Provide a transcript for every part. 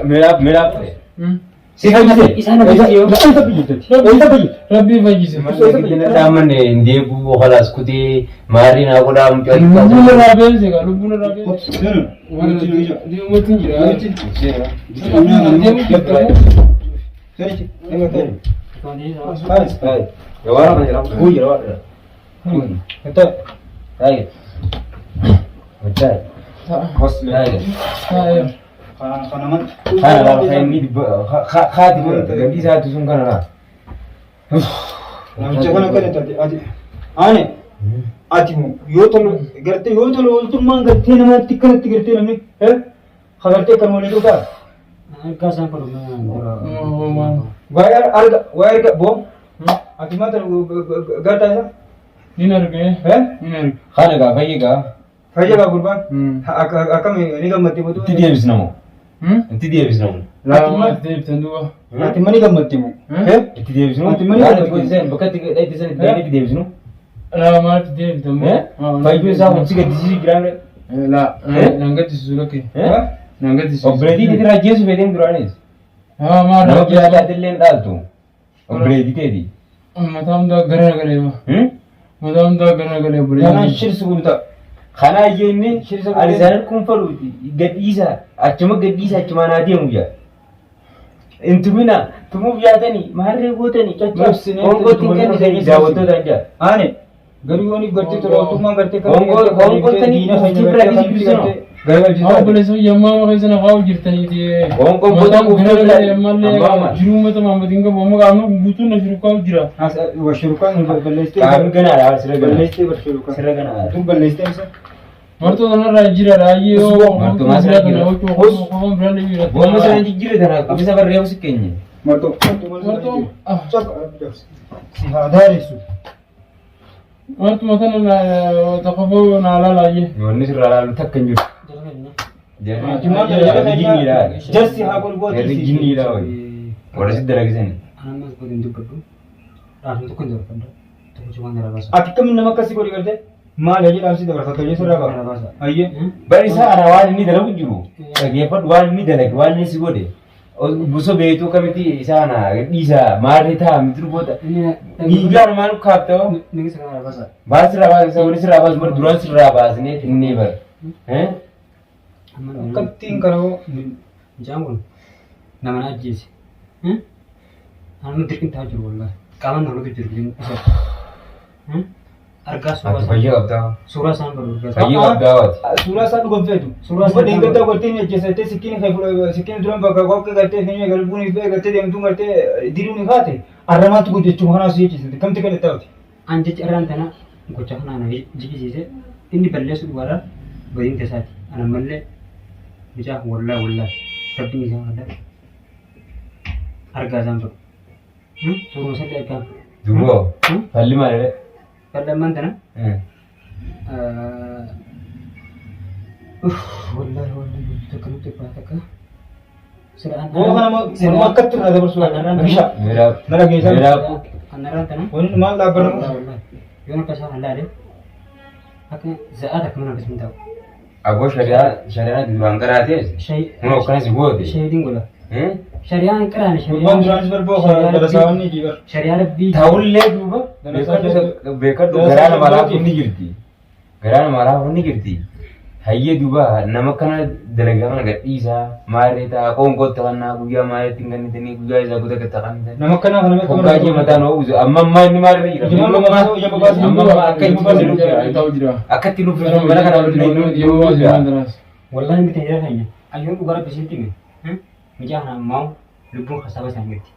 Miraaf miraaf. Si fayyise. Isaan fayyise yoo. Eessa fayyise? Eessa fayyise? Rabbii fayyise. Dhaamanne hin deebi'u khalaas kutee maarrii naa godhaa mucaa Lubbuun irraa beelse gaa lubbuun irraa beelse. Deemuutti hin jira. Deemu jirta. Taa'eera. Namicha kana akkana taate ati ane ati yoo tolu gartee yoo tolu ooltummaan gartee namatti akkanatti gartee namni hagartee kan walii dhugaa Argaa isaan kun. waa'ee arga waa'ee arga boo ati maata gartaa isa Nin argee. Nin arge. Kana gaa fayyi gaa. Fayya gaa gurbaan akkam ni gammaddee booda Itti deebisnamu. Itti deebisnamu. Lama deebtan duuba. Ati mani gammaddee moo Itti deebisnu. Ati mani Waan itti godhisan bakka itti itti itti itti deebisnu. Lama maaltu deebtan moo? Fayyuu isaa kun si gaddisiisu jiraan. Laa nan gaddisiisu lakkee. Nan gaddisiisu. Obboleettii keetii rajjeessu fedheen duraanis. Haa maal Nama biraa taatellee hin dhaaltu. Obboleettii teeti. Mataa hundaa gara galee ba. Mataa hundaa gara galee Kanaan obboleettii. shirsi gurta Kanaa jenne ani isaan kun fadhu gadhiisa achuma gadhiisa achumaan haa deemu jaa. Intumina tumuuf yaatanii maarree gootanii caccab hongotti hin kennitanii daawwattootaan jaa. Ane garuu yooniif gartee tola ooltummaan gartee Hongottanii uftii biraa dhiisuu Haa obboleessa yammaa keessa na kaa'u jirtaniiti. Hongoon Mataan booda gara kuftee galee ammallee Ammaa maal? jiruu mata maammatiin qabu amma qaamni guutuun na shiru jira. Washirukaan balleessitee Qaamni ganaadha sirra ganaadha. balleessitee washirukaan Sirra ganaadha. tun balleessitee isa Martoo kanarraa jira raayii yoo Martoo maas irra jira. Gooma sana jijjiirre tana qubisa barreefu si keenye. martoo Martoo si haa daaressu martuma tana tokkofoo naa laalaayyee. Yoonni sirraa laalu takka hin jiru. Jarri jinniidha. Jarsi haa golgooti. Jarri jinniidha wayi. Warra si dalagisani. Anammas godhin dubbadhu. Dhaabni tokko hin dabarfadha. Tokkichi waan dara baasa. Ati akkamiin nama akkasii godhi gartee maal hayyee dhaamsi dabarfata hayyee sirraa ba'a. Hayyee. Bari isaa ana waan inni dalagu jiru dhageeffadhu waan inni dalage waan inni si godhe Buso beektuu akkamitti isaa ana dhiisa maarree ta'a miti goota. Dhiigaan maal kaafta hoo? Nigi sirraa dara baasa. Baas sirraa baas wani sirraa baas bar duraan sirraa baasnee finnee bar. Akkattiin kana hoo Mucaan kun nama na ajjeese. Anuma dirqin taa'aa jiru wallaahi. Qaamaan na hordofaa jiru biyya isa. Argaa suuraa Ati isaa. fayyaa qabdaa. Suuraa isaan baruu argaa. Fayyaa qabdaa waati. Suuraa isaa dhugan feetu. Suuraa Suuraa isaa deeggartaa gartee ni ajjeesattee sikkiin kee fuula sikkiin duran bakka qoqqee gartee finyee galbuun fi gartee deemtuun gartee diruun ni kaate arramaatti guddachuun kanaas jechiisate kamti kan itti taa'uti. An jecha irraan tana gocha kana na jibisiise inni balleessu dhugaadha badiin tasaati. Ana mallee mucaa wallaahi wallaahi rabbiin isaa kadha argaa isaan fedhu. Suuruma sallee argaa. Duboo falli maalidha? Falli tana wallaahi wallaahi takka nutti baata akka Boo kana morma akkatti irraa dabarsuu bishaan Miraaf. mana keessaa Miraaf. Anarraan tana wanni maal dhaabbatamu wallaahi yoon akka isaan allaale akka za'aa takka mana akkasuma ta'u. Aboo shari'aa shari'aa duraan qaraatees kun akkanas goote. Shahidiin godha. Shari'aan hin qaraane Gurbaan duraanis barboo dalasaawwan ni jibar. Shari'aa rabbii. Ta'ullee duuba beekadhu garaa nama laafuun ni jirti. Garaa nama laafuun ni jirti. Hayyee duuba nama kana dalagaa kana gadhiisaa maarree ta'a qoonqootti kannaa guyyaa maarreetti hin kennitanii guyyaa isaa guutaa gadi kannitanii. Nama akkanaa kana meeqa Hoggaa jee mataan ho'uusu amma ammaa inni maarree jira. Ijuma Amma ammaa baasuu, ijuma baasuu. amma ammaa akka itti Ta'u jira. akka itti nuuf mana kana Yoo jira. Wallaahi miti jira keenya. Ayyoon dhugaa rabbi isinitti hime. Mucaa kana ammaa lubbuun kasaaba isaan jirti.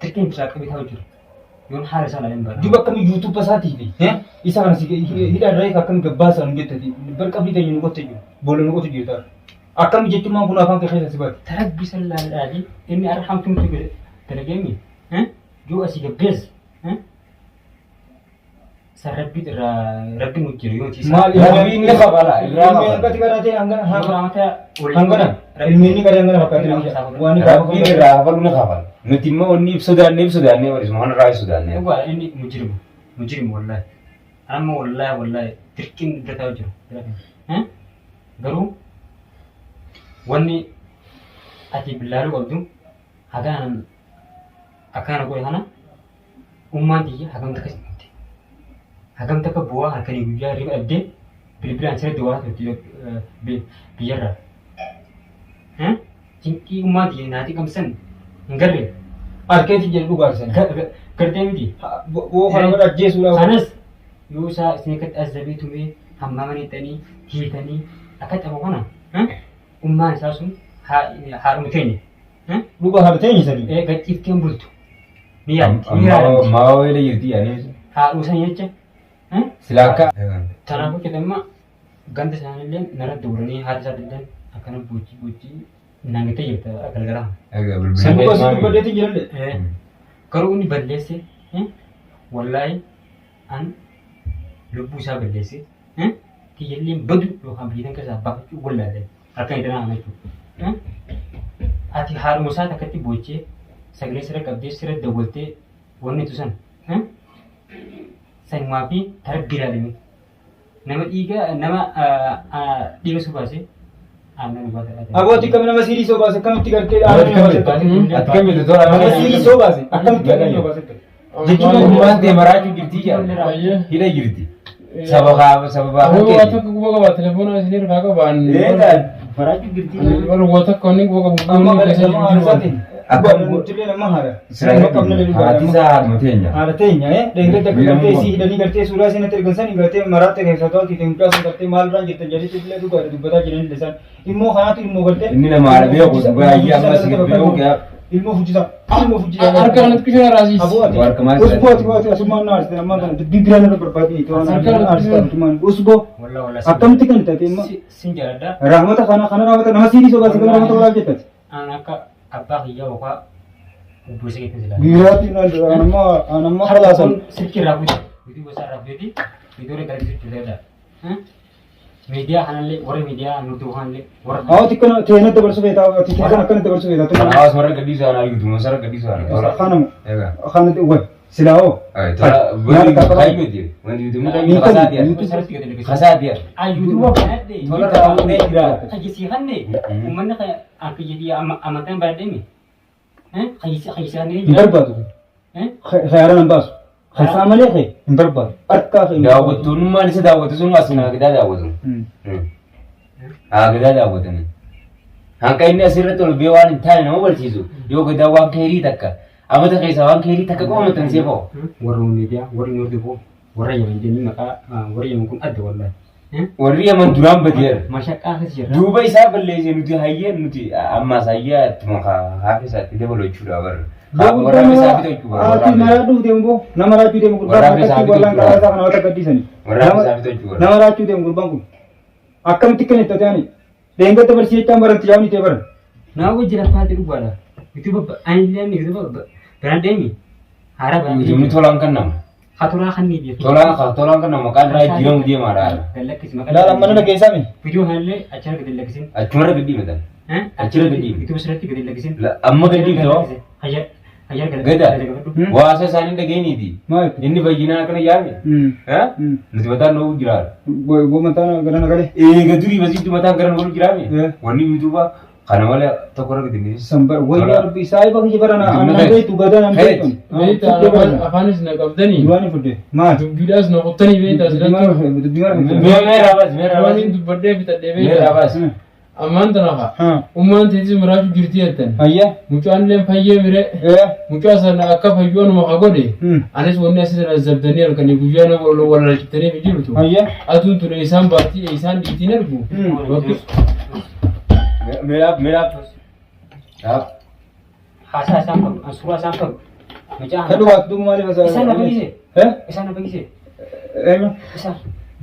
Dirqiin biraa qabii ta'u jiru. Yoon haala isaa ilaaleen bara. Duba akkami yuutuuba isaatii fi isa kana si hidha irraa eega akkami gabbaasaa nu jettati bar qabrii keenya nu qotte jiru boolla nu qotu jirta akkami jechummaan kun afaan kee keessa si baate. Tarabbi sallaadhaafi inni arhamtu nuti dalageemi. Yoo asii gabbees san rabbi irraa rabbi nu jiru yoo tiisa. Maal Rabbiin ni kabala irraa Ilmi kabala. hanqati qaratee hangana Rahmata waliin hangana ilmi inni qaree hangana fakkaatee waan Rabbiin irraa kafalu ni kafala. Nuti immoo wanni ibsu sodaannee ibsu sodaannee warisuma kana irraa sodaannee. Dhugaa inni mujrimu mujrimu wallaahi. Amma wallaahi wallaahi dirqiin bira taa'u jiru. Garuu Wanni ati billaaluu qabdu hagaan akkana godhe kana ummaan tiyya hagam takka sitti hagam takka bu'aa halkanii guyyaa hirriba dhabdee bilbilaan sirriitti waa turte biyyarraa. Cinqii ummaan tiyya naa xiqqamsan hin garre. Harkeetti jedhu dhugaarsan. Gartee miti. Boo kana godha ajjeesuudhaaf. Kanas yoo isaa isin akkatti azzabii tumee hammaama nixxanii hiitanii akka xabu kana ummaan isaa sun haadhuma teenya. Dhuga haadha teenya sanii. Gachiifteen bultu. Ni yaaddi. Ni yaaddi. Maa weela jirti yaani. Haadhuma sanii jecha. Sila akka. Kanaafuu jedhama ganda isaaniillee narra dawwalanii haadha isaatiillee akkana boojii boojii naan gattee jirta galgala. Sanduuqa si dubbadheetti jiralle. Garuu inni balleesse wallaahi an lubbuu isaa balleesse kiyyallee badu yookaan biyya tan keessaa baafachuu wallaalle harka itti naa jechuudha. Ati haadhuma isaa takkatti boochee sagalee sirra qabdee sirra dawwaltee wanni tu san sanumaa fi tarabbii ilaalame nama dhiiga nama dhiiga su baase aannan baase. Abooti kam nama siirii soo baase akkamitti gartee aannan baase. Ati kamitti tola Nama siirii soo baase akkamitti aannan baase. Jechuun ummaan tee maraachuu jirti jaa. Hidha jirti. Sababa sababa Aboo waa tokko quba qaba telefoona isin irraa qabaan. Maraachuu jirti. Waa tokko inni quba qabu. Amma gara nama haarasaati. Akkam Nutillee nama haara. Haati isaa haadhuma teenya. Haadha teenya dheengatti akka gartee isii hidhanii gartee suuraa isin natti ergan sanii gartee maraatte keessaa to'atti ittiin mucaa sun gartee maalirraan jirtan jedhanii illee dhugaadha dubbataa jiran illee isaan immoo kanaatu immoo gartee. Inni nama haadha beeku baay'ee ammas beeku Ilmoo fujjisaa ilmoo fujjisaa. Harka kanatti bishaan raasiis. Aboo ati Harka maal usboo ati ati asumaan na aarsite ammaan kana dubbii biraa narra barbaadni itti waan Harka aarsite asumaan usboo Wallaa wallaa. akkamitti kan taate immoo Sin jaaladha. rahmata kana kana rahmata nama siirii sobaase kana rahmata walaal jettati. An akka abbaa kiyyaa yookaan obboleessa keetti silaa. Biiraatti anamma anamma halaasan. Silkii irraa fuute. Viidiyoo gosa irraa fuuteeti. Viidiyoo irra galchuu jirtedha. Miidiyaa kanallee warra miidiyaa nuti kanallee warra. Hawaati kana teena dabarsuu feetaa ati teena akkana dabarsuu feetaa. Hawaasa warra gadhiisuu waan argitu masara gadhiisuu waan. Kanuma Egaa. kana way silaa hoo. Tola wanti wanti nuti kasaatiya. Kasaatiya. Ayyuutuba kanadhe. Tola raawwatee jira. Kayyisii kanne uummanni akka jedhii amantaan baadhee kayyisii kanne Hin barbaadu. Khayaaran hin baasu. Khaysaa malee kee hin barbaadu. Harkaa kee. Daawwattoonnummaan isa daawwatu sun as naa daawwatu. Haa gadaa daawwatanii. Hanqa inni asirratti ol bee waan hin taane nama barsiisu yoo gadaa waan keerii takka amata keessaa waan keerii takka qofa maxxansee fa'u. Warra miidiyaa warri nuti warra yaman jennee maqaa warra yaman kun adda wallaahi. Warri yaman duraan badeera. Mashaqqaa keessa jirra. Duuba isaa balleessee nuti hayyee nuti ammaas hayyee ittuma hafi isaatti dabalu jechuudha barra. Warra isaa fitu jechuudha. Ati maraadhuuf deemu boo nama raachuu deemu gurbaan akkatti wallaan karaa isaa kana wata gaddisanii. Warra isaa fitu jechuudha. Nama raachuu deemu gurbaan kun akkamitti kan itti ta'ani dheengatti barsiisee jechaan baratti yaa'uun itee baran. Nama wajjin affaatti dhugaadha. Yuutuuba anillee ni yuutuuba biraan deemi. Haaraa biraan Yuutuubni tolaan kan nama. Haturaa kan ni beeku. Tolaan tolaan kan nama maqaan irraa jijjiiramu deemaadha. Gallakkisi Ilaala amma nana keessaa mi? Viidiyoo kanallee achirra gadi lakkisin. Achumarra gadi dhimatan. Achirra gadi dhimatan. Yuutuuba sirratti gadi lakkisin. Amma gadi dhimatan. Hayyaa Gada. gadi Waasa isaanii dhageenyiiti. Maal? Inni fayyinaan akkana yaame. Nuti mataan nu jiraata. Boo mataan gara nagalee. Eega durii basiitti mataan gara nu jiraame. Eh. Wanni yuutuubaa kana malee tokko irra gadi dhiisi. Sambar wayyaa rabbi saayiba kiyya barana annan beektu gadaa nan beektu. Beektaa afaanis na qabdanii. Duwaan fudhe. Maal? Dubbiidhaas na qottanii beektaa asirratti. Dubbii maal fudhe? Mee mee raabas mee raabas. Waan dubbadhee fixadhee Mee beektaa. raabas. Ammaan tana haa. Ummaan teetis maraachuu jirti jettan. Hayya. Mucaan illee fayyee mire. Mucaa sana akka fayyuu anuma haa godhe. Anis wanni asii sana zabdanii halkanii guyyaa nama walaalchiftanii fi jirtu. Hayya. Aduun tun isaan baattii isaan dhiitiin argu. Bakki Mee raab mee raab. Raab. Haasaa isaan qabu, suuraa isaan qabu. Mucaa Kadhu waat duuba maaliif hasaa? Isaan na fayyise. Eh? Isaan na fayyise. Eenyu? Isaan.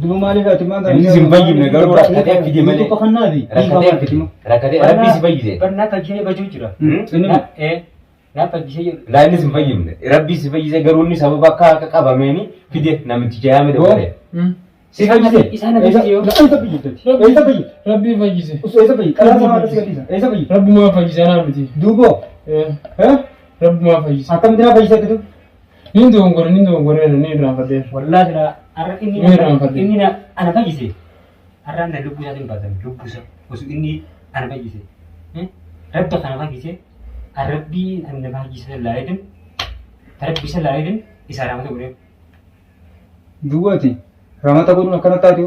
Duuba maaliif ati maal Inni sin fayyifne garuu rakkatee fide malee. Yuutuuba kannaati. Rakkatee fide. Rakkatee rabbii si fayyise. Barnaa fayyisee bajuu jira. Inni Naa fayyisee Laa inni sin fayyifne. Rabbii si fayyise garuu inni sababa akka akka qabameeni fide namichi jaame dabalee. si fayyise. Isaan na fayyise yoo. Eessa fayyite? Eessa fayyite? Rabbii fayyise. Eessa fayyite? Qalaa sama irratti gadhiisa. Eessa fayyite? Rabbumaa fayyise anaa miti. Duuba. Eh? Rabbumaa fayyise. Akkamitti na fayyise ati? Nin dogongore nin dogongore nin irraanfadheera. Wallaahi silaa har'a inni Mee irraanfadhe. inni na ana fayyise. Har'a na lubbuu isaatiin baatan lubbuu isaa osoo inni ana fayyise. Rabbi kana fayyise rabbii an nama fayyise laaleetin rabbi isa laaleetin isaa ramata godhee. Duwwaati ramata godhuun akkana taate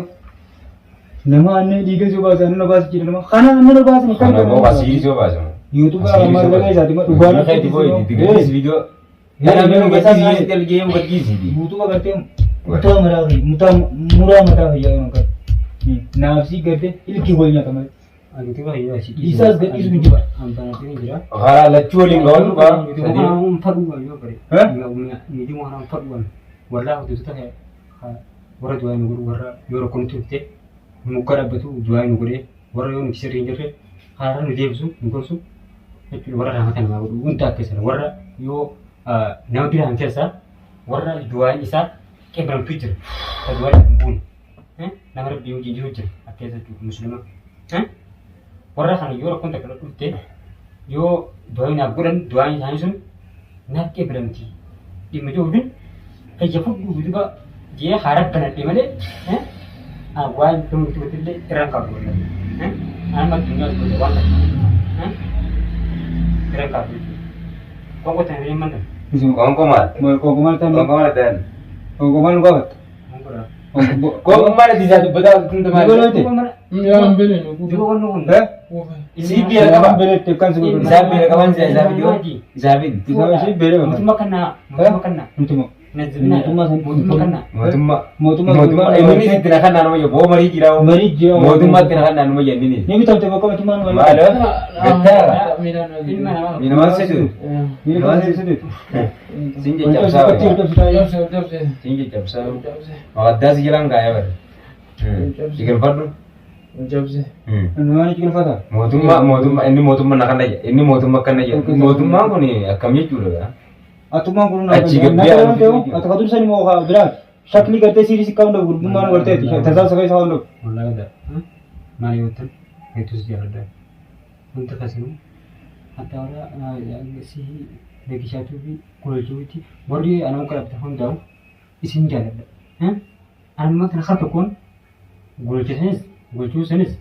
nama annee dhiiga soo baase anna baase jedhe nama kana anna baase ni Kana boo asiirii soo baasamu. YouTube maallaqa isaati ma dhugaa Keeti boo itti gadhiisi viidiyoo. Kana mee gadhiisi dalgee gadhiisi. YouTube gartee mutaa maraa fi mutaa muraa mataa fayyaa kan kan naafsii gartee ilki wal nyaata malee. Isaas gadhiisu hin jiru. Karaa lachuu waliin qabannu qaba. Warra du'aa nu godhu warra yoo rakkoon nutti dhufte moggaa dhaabbatu du'aa nu godhee warra yoo nuti sirrii hin jirre karaa nu deebisu nu gorsu jechuudha warra raamata namaa godhu hunda akka sana warra yoo nama biraan keessaa warra du'aan isaa qeebalamtu jira ka du'aan hin buune nama rabbii wajjin jiru jira akka jechuudha muslima warra kana yoo rakkoon takka dhufte yoo du'aa naaf godhan du'aan isaanii sun naaf qeebalamti dhimma jiru kiyya fudhu duba jee haara banadhe malee waan gammachuutti illee irraan qabu amma addunyaa gosa waan kana irraan qabu jechuudha. Qoonqoo tana hin manna. Qoonqoo maal? Qoonqoo maal ta'an? Qoonqoo maal ta'an? Qoonqoo maal nu gaafatta? Qoonqoo maal isaa dubbataa tun maal? Yaa hin beelenu. Duba wanni kun. Isii beela qaba. Beelette kan si godhu. Isaan beela qaban isaa fidoo. Isaa fidi. Isaa ishee beela qaba. Mootummaa kanaa. Mootummaa kanaa. Mootummaa. Mootummaa Mootummaa kanaa. Mootummaa. Mootummaa. Mootummaa. Innis itti na kannaa nama boo marii jira. Marii jira. Mootummaa itti na kannaa nama jenninis. Ni bitamte bakka mootummaan malee. Maal? Gattaara. Ilma namaa. Minamaan situ. Minamaan situ. Sin caccabsaa. Cabse cabse. Sin caccabsaa. Maqaddaas jalaan kaayee bare. Jigalfadhu. Cabse. Namaan jigalfata. Mootummaa mootummaa inni mootummaa na kana jedha inni mootummaa akkana jedha mootummaan kun akkam jechuudha. Atummaan kun Achi gabbee na ta'u ati ka dursan immoo ka biraati. Shakli gartee siirii sikkaa hunda gurgummaan garteeti. Tasaa safee isaa hunda. Wallaahi da. Maal yoo ta'an hedduu jaalladha. Wanta kasinuu hatta warra si beekishaatuu fi gololchuuti warri anaan kadhate hundaa'u isin jaalladha. Anuma kana har tokkoon gololchisanis gololchuusanis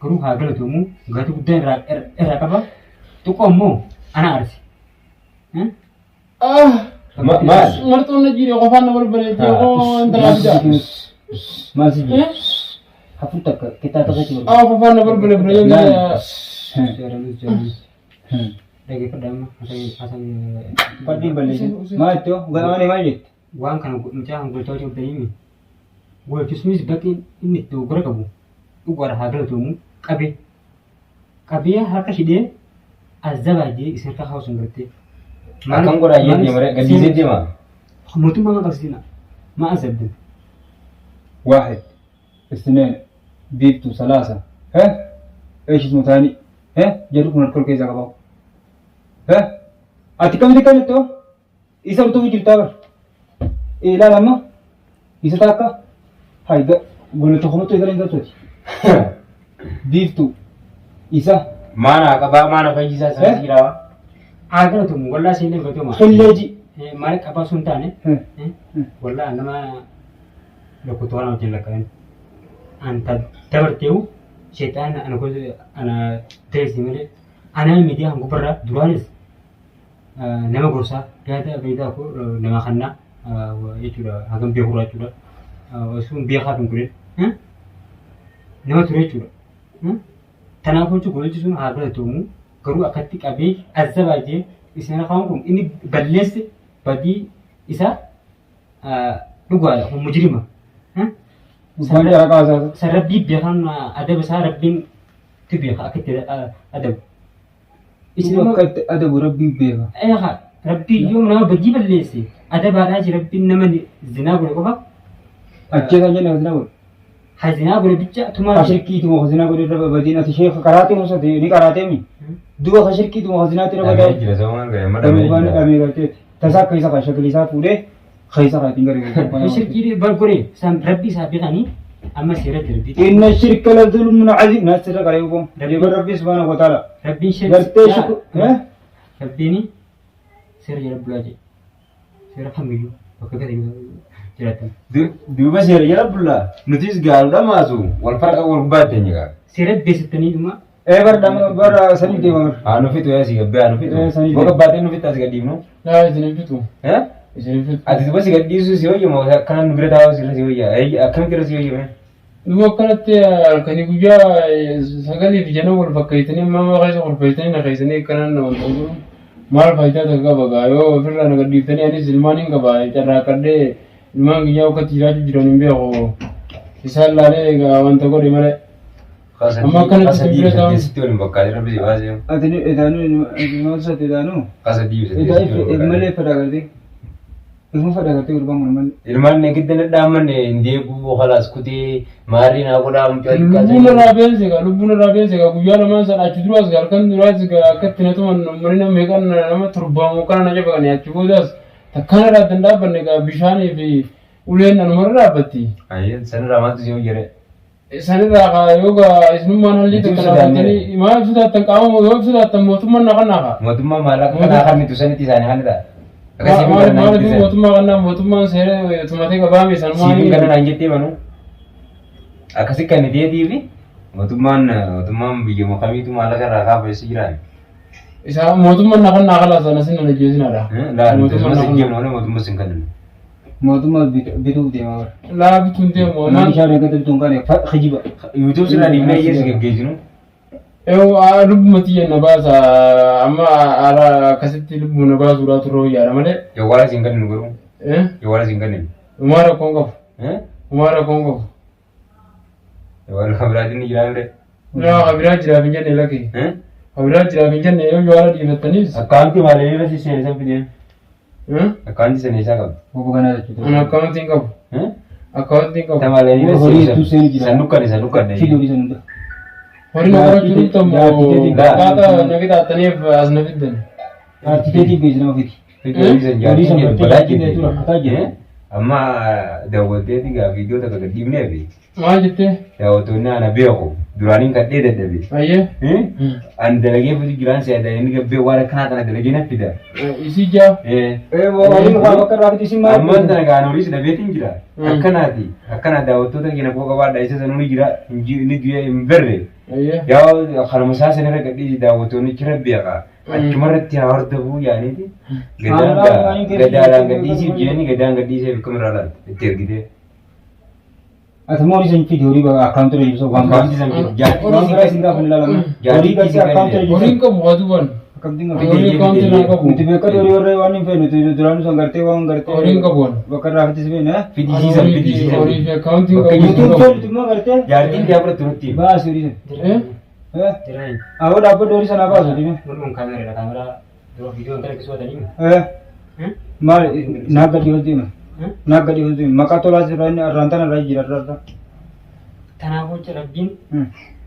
garuu haa galatoomuu gatii guddaa irraa qaba. Xiqqoo immoo ana aarse. Maal? Marxoon na jiire qofaan na barbaade koo intala fida. Maal si jiru? Hafuu takka kitaaba keessa Ah qofaan na barbaade bira. Dhaggeeffadha amma Fadhiin balleessin. Maal itti hoo? Maal maal jette? waan kana mucaa kan golchaa hojii qabdanii golchisuunis bakki inni itti dogoggora qabu dhugaadha haa galatoomu qabe qabee harka hidhee azabaa jee isin harka kaa'u sun gartee. Akkam godhaa jee deema gadhiisee deema. Mootummaa maa qabsiisina maa azabdin. واحد اثنين بيبتو ثلاثة ها ايش اسمه ثاني ها جربوا الكل كيزا قباو ها اتي كم دي تو isa utuu jirtaa bar ilaalama isa takka hayda gola tokkomatu eegala hin galtooti biiftuu isa Maana qabaa maana fayyisaa sana jiraa. Haa galatoomu wallaa seenee galatooma. qilleeji Maal qabaa sun taane wallaa nama lakkoofsa waan wajjin lakkaa'an. Anta dabarteewu sheexaan ana gosa ana teessi malee ana miidiyaa hangubarraa duraanis nama gorsaa yaada beektaa koo nama kannaa jechuudha hagam beekurraa jechuudha osoo beekaa hin turin nama ture jechuudha. Kanaafuu jechuun golichi sun haa galatoomu garuu akkatti qabee azabaa jee isin afaan kun inni balleesse badii isaa dhugaadha kun mujrima. Waan jara qaasaa San rabbii beekan adaba isaa rabbiin tu beeka akka itti adabu. Isin akka itti adabu rabbii beeka. Eegaa rabbii yoo nama badii balleesse adabaadhaa jira rabbiin nama zinaa godhe qofa Ajjeesaa jenne hazinaa godhe. hazinaa godhe bicha tumaa Kashirkiituma hazinaa godhe irra badiin ati sheeka karaatee musate ni karaatee mi? Duba kashirkiituma hazinaatti irra Dhamee badaa. jira sababa kana amma Dhamee dhamee waan jira. dhamee galteeti. Tasaa akka isa kan shakli isaa fuudhee keessa kan ittiin gargaaru. Shirkii bargoree san rabbii isaa beekanii amma seera darbii. Inna shirka la zulmun azim. Nas sirra qaree hukum. Jeban Rabbi subhanahu wa ta'ala. Rabbiin shirkii. Gartee shuku. Rabbiin seera jala bulaa jedhe. Seera kamiyyuu bakka gadi Jiraattan. Duuba seera jala bullaa nutis gaaludha maasu wal farqa wal gubbaa gaa. Seera beeksiftanii dhuma Ee bar bar sanii deema bar. Haa nu fixu yaa si gabbee haa nu fixu. Ee, sanii Boo deema. gabbaatee nu fixu as gadhiifnu. Laa isin hin fixu. Eh? Isin hin fixu. Ati duuba si gadhiisu si hoyyama akkana nu bira taa'u sirra si hoyya. Akkamitti irra si hoyyame? Duuba akkanatti halkanii guyyaa sagalii fi jana wal fakkeessanii amma keessa kolfeessanii na keessanii akkanaan na wanta godhu maal faayidaa takka qaba gaa yoo ofirraa na gadhiiftanii anis ilmaan hin qaba carraaqqadhee ilmaan kiyyaa akkatti jiraachuu jiran hin beeku isaan laalee egaa wanta godhe malee. Amma akkanatti Kasadii bira taa'u. saddeetitti waliin bakkaatee rabbi si baasee. Ati ni etaanu maal sate etaanu. Kasadii Etaa saddeetitti waliin if malee bakkaatee. fedha gartee. Ifuma fedha gartee gurbaan kun malee. Ilmaan gidda dhadhaamanne hin deebi'u khalaas kutee maarrii naa godhaa mucaa xiqqaa Lubbuun irraa beense gaa lubbuun irraa beense gaa guyyaa lamaan sana achi duraas gaa halkan duraas gaa akkatti na tuman uummanni nama meeqan nama torbaamu kana na jabaqanii achi boodaas takkaan irraa adda hin dhaabbanne gaa bishaanii fi uleen anumarra dhaabbatti. Ayyee sanirraa maaltu si hoyyare? Sanirraa kaa yoo gaa isinummaan hallii Nuti takka sodaanne. dhaabbatanii maal sodaattan qaama yoo sodaattan mootummaan na kannaa kaa. Mootummaa maallaqa kanaa kan nuti sanitti isaanii kan ta'a. Akkasii Maal kan maal naan jettee mootummaa kannaa mootummaan seera tumatee qabaame sanumaan. Siifin kana naan jettee manuu. Akkasii kan ta'eetii fi mootummaan mootummaan biyya kamiitu maallaqa irraa kaafessu jiraan. Isa mootummaan na kannaa kalaa sana sin na jeesinaadha. Laa nuti osuma sin jennu malee mootummaa sin kennu. Mootummaa bituuf deema bar. Laa bituun deemu Mana ammaan. bishaan eeggatu bituun kan kijiba. Yuutuub sirraa dhiibnee iyyees geggeessinu. Eewu lubbuma tiyya na baasa amma ara akkasitti lubbuma na baasuudhaa turre wayyaadha malee. Jawwaala sin kennu garuu. Eh? Jawwaala sin kennu. Umaa rakkoon qabu. Umaa rakkoon qabu. Jawwaala kan biraatiin ni jiraan ree. Laa kabiraa jiraaf hin jenne lakkee. Kabiraa jiraaf hin jenne yoo jawwaala dhiifattaniis. Akkaawuntii maalee irra si seensan fideen. Akkaawuntii sana isaa qabdi. Obbo kanaa jechuudha. Ani akkaawuntii hin qabu. Akkaawuntii hin qabu. Tamaalee irra Horii hedduu seenu jira. Sanduuqani sanduuqani. Fiduu dhiisan hunda. Horii na qorachuu dhuftan moo akkaataa na qixaattaniif as na fiddan. Architeetii beeksisa ofiiti. Horii san bartee jaartii rakkataa jira. Amma daawwatteeti gaa viidiyoo takka gad dhiibnee fi Maal jettee? daawwattoonni ana beeku duraaniin kadhee dadhabe. Ayyee. Ani dalagee fuuti jiraan si'ata inni gabbee waan akkanaa kana dalagee na fida. Isii jaa. Ee horii waa bakka irraa fiti isin maal? Ammaan tana gaan horiis dhabeetiin jira. Akkanaati akkana daawwattoota keenya koo qabaadha isa sanuu ni jira inni du'ee hin berre. Ayyee. Yaa kanuma isaa sanirra gadhiisi daawwattoonni chira beeka. Achumarratti haa hordofuu yaaniiti. Gadaadhaan gadhiisiif jeeni gadaan gadhiisee bakka irraa laalte itti ergitee. Ati immoo horii san fidi horii akkaawuntii irra jirtu waan Akkaawuntii san fidi. Jaartii Waan biraa isin gaafa hin ilaalamu. Jaartii Horii galtee akkaawuntii irra Horiin jirtu. qabu haa duban. Akkamittiin qabu? Horii akkaawuntii irraa qabu. Nuti beekatu horii warra waan hin feenu duraanuu san gartee waan gartee. Horiin qabu ani. Bakka irraa fitis beena. Fidisiisan fidisiisan. Horii fi akkaawuntii Bakka qabu. Nuti hin feenu immoo gartee. Jaartiin yaa fudhattu nutti. Baasi horii san. Eh? Jiraan. Awwa dhaabbadhu horii sanaa baasu dime. Kun kaameeraadha kaameeraa dura viidiyoo hin kalaqisuu atanii. Maal naa gadi hojii deema. Naa gadi hojii deema. Maqaa tolaa sirraa inni arraan tana irraa jira irraa. Kanaaf jecha rabbiin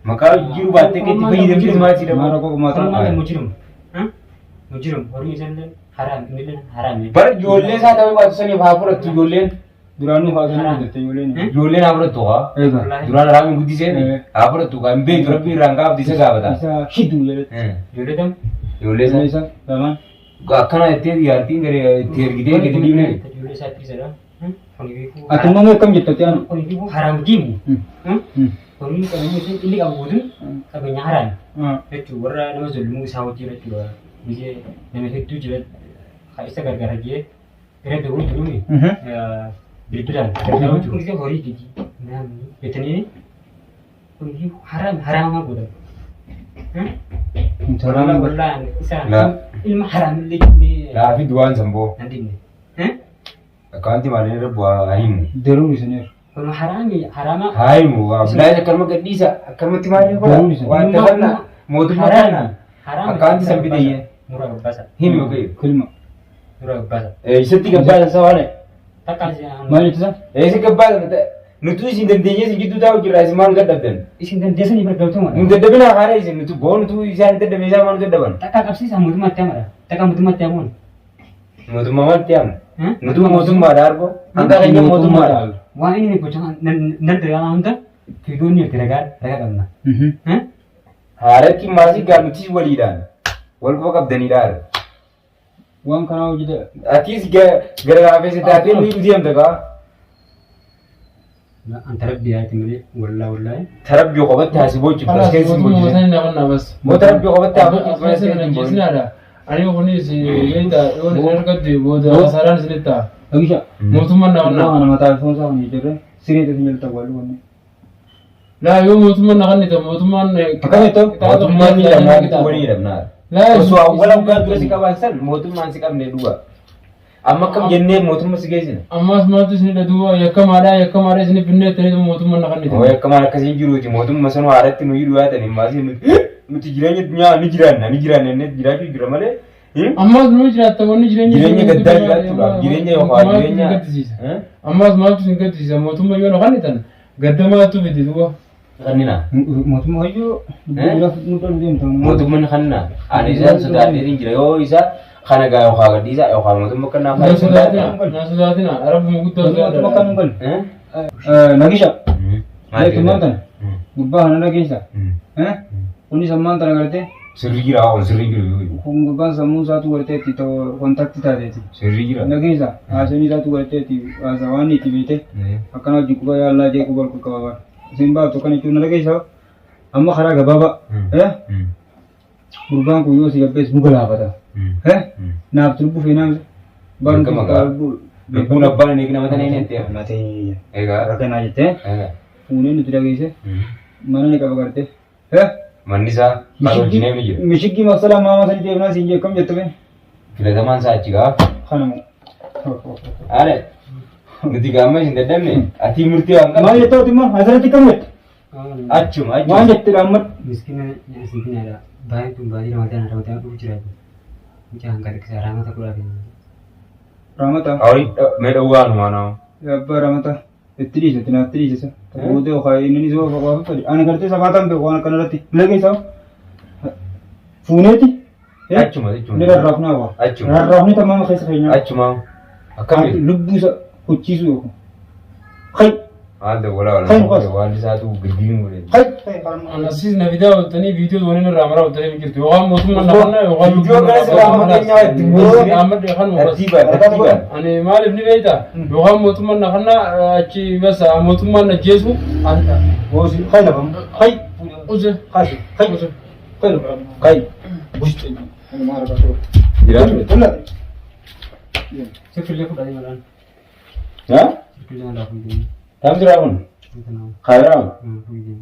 Maqaa jiru baattee keetti fayyadamtee maal si Maal dhabu? rakkoo Kun maataa. maal mujrim? Mujrim horii isallee haraam innillee haraam. Bara ijoollee isaa ta'uu baatu saniif haa fudhattu ijoolleen. Duraanuu haasanii hojjette ijoolleen. Ijoolleen haa fudhattu haa. Egaa. Duraan haraamiin guddisee haa fudhattu haa hin beektu rabbi irraan gaafatu isa gaafata. Isa hiduu jedhette. Ijoollee tam Ijoollee isaa Isa lamaan. akkana jettee jaartiin gadi itti ergitee gadi dhiibne. Ijoollee isaa itti Kuni beekuu. Ati immoo akkam jetta anu? Kuni beekuu haraam diimu. Horii qabeenya isheen inni qabu guutuun qabeenya haraam. Jechuun warra nama zulmuu isaa wajjin jechuudha. Biyya nama hedduu jira isa gargaara jee irra dabuu jiruuni. Bilbilaan gargaaruu jiru. Kunis horii gidi namni bitanii kun haraam haraama godhan. Haraam. Wallaan isaa La. ilma haraamillee jennee Laafi duwwaan sanboo. nan dinne. Akkaanti maaliin irra bu'aa haa himu. Daruun isiniif. Kun haraami haraama Haa himu. Abdullahi akkanuma gadhiisa. Akkanumatti maaliin godha? Daruun isin. Waan tafanna mootummaa kana. haraama. Akkaanti san bidayye. Nurraa gabbaasa. Himi okee. Kilma. Nurraa gabbaasa. Isatti gabbaasan sa waan. Takka Maal jechuudha? Eessa gabbaasan nutu isin dandeenyee isin jidduu taa'u jirra isin maal nu dadhabdan? Isin dandeessanii barbaadatu Nu dadhabinaa haala isin nutu boo nutu isaan dadhabne isaan maal nu dadhaban? Takka qabsiisaa mootummaatti amadha. Takka mootummaatti amuun. Mootummaa maaltti yaamna? Nutu mootummaadha argo. Hanga keenya mootummaadha. Waan inni gocha nan dalagaa hunda fiigoonni itti ragaa ragaa qabna. Haaratti maasii gaa nutis waliidhaan wal quba qabdaniidha. Waan kanaa hojjeta. Atis gara laafeessa taatee ni deemta gaa. Anta rabbi yaati malee wallaa wallaahi. Tarabbii qofatti haasi boochiftu as Kalaas keessa hin mootummaa boochisne. sanii na kannaa bas. Moo tarabbii qofatti haa boochiftu As as keessa keessa na hin boochisne. ajjeesinaadha. Ani kunis beektaa yoon isin argatte booda kasaaraan isinitti ta'a. Dhagisha. Mootummaan na Nama kannaa. kana mataa fi foon isaa kun jijjiirre siree ta'e jalta wal wanne. Laa yoo mootummaan na kannite mootummaan. Akkam jettu? Mootummaan ni dhabnaa bituu wani dhabnaa. Laa Osoo awwala waggaa dura si qaban san mootummaan si qabne dhuga. Amma akkam jennee mootummaa si geessina. Ammas maaltu isin duuba yakkamaadha yakkamaadha isin finnee jettanii mootummaan na kannite. Hoo yakkamaan akkasiin jiruuti mootummaa sanuu haaratti nu hidhu yaatan maasii nuti jireenya addunyaa ni jiraanna ni jiraanna inni jiraachuu jira malee. Ammas nu jiraatta wanni jireenya. Jireenya gaddaa jiraachuudhaaf jireenya yookaan jireenya. gaddisiisa. Ammas maaltu isin gaddisiisa mootummaa yoo na kannitan gadda maaltu fide duuba. Kannina. Mootummaa hayyuu nu dhalu deemta. Mootummaan kannina. Ani isaan sodaadheetiin jira yoo isa kana gaa yookaan gadhiisa yookaan mootummaa kannaa Na sodaatina na sodaatina rabbuma guddaa Mootummaa kan nu sodaadha. galu. Nagisha. Mootummaan tana gubbaa kana dhageessa. Kunis ammaan tana gartee Sirri jira kun sirri jiru. kun gubbaan sammuu isaatu gartee itti kontakti taateeti. Sirri jira. Dhageessa haasawni isaatu gartee itti haasa waan itti beekte akkana hojii quba yaallaa jee quba ol qabaa. Isin baaftu kana jechuun na dhageessa amma karaa gabaabaa. Gurbaan kun yoo si gabbees nu galaafata. Naaf lubbuu feenaa Dirqama gaa. Lubbuun abbaan hin eegna mataa hin ta'e. Matee Egaa. rakkanaa jettee fuunee nuti dhageesse mana ni qaba gartee. Manni isaa kan hojii ni jira. Mishiggi masala maama sanii deemnaa siin jee kam jettu bee? Filatamaan isaa achi gaa. Kanuma. Haala nuti gaamma isin dadhabne ati murtii waan Maal qabdu. jettoo immoo asirratti kam jette? Achuma Waan achuma. jette dhaammat. Miskina miskinaadha. Baay'ee tun baay'ee ramadaan ramadaan dhufu jiraatu. Mucaan kan raamata godhaa fi. Ramata. Horii mee dhowwaan waan Abbaa ramata. Itti dhiise itti naatti dhiise. Booda yookaan inni ni soofa qofa fedhe. Ani gartee safaataan beeku waan akkana irratti. Laga isaa fuuneeti. Achuma Ni rarraafnaa waa. Achuma. Rarraafni tamaama keessa keenyaa. Achuma. Akkami? Lubbuu isa hochiisuu yookaan. Hay Maal dawwalaa Kan wala qos. waan isaatu giddiin godhe. hay hay. Anasiis na fidaa ooltanii viidiyoo waliin irraa maraa ooltanii jirtu yookaan mootummaan na kannaa yookaan Viidiyoo kana silaa amma keenyaa itti buusee. Ahmad kan bas. Tartiibaan tartiibaan. Ani maaliif ni beekta yookaan mootummaan na kannaa achi bas mootummaan na jeesu Hoosi hay lafa hay. use Hay hay use. hay lafa hay. Bushti. Jiraatu. Sirkillee fudhatee malaan. Haa? Sirkillee malaan fuudhee. Tam jira kun? Kaameraa? Fuudhee.